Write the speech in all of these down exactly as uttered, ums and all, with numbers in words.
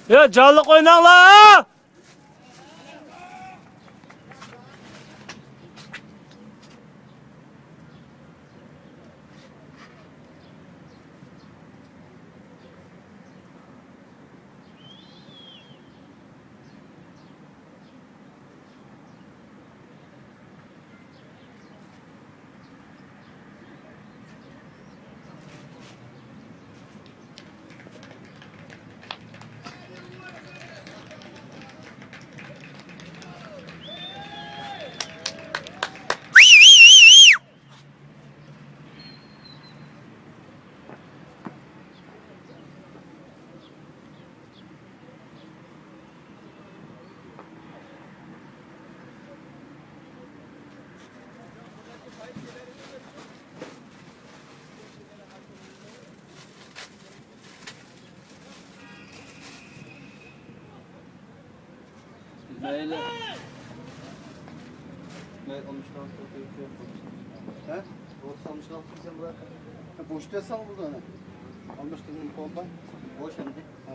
يا، جانلىق ئويناڭلار! مەيلى. مەيلى، ئون بەش ئالتە. ھە؟ ئوتتۇز ئالتە دېسەم بولار. ھە، بوش دېسەڭ بولدى ئانا. ئون بەش دېگەن بومبا. بوش ئەمدى. ھە.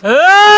ھە!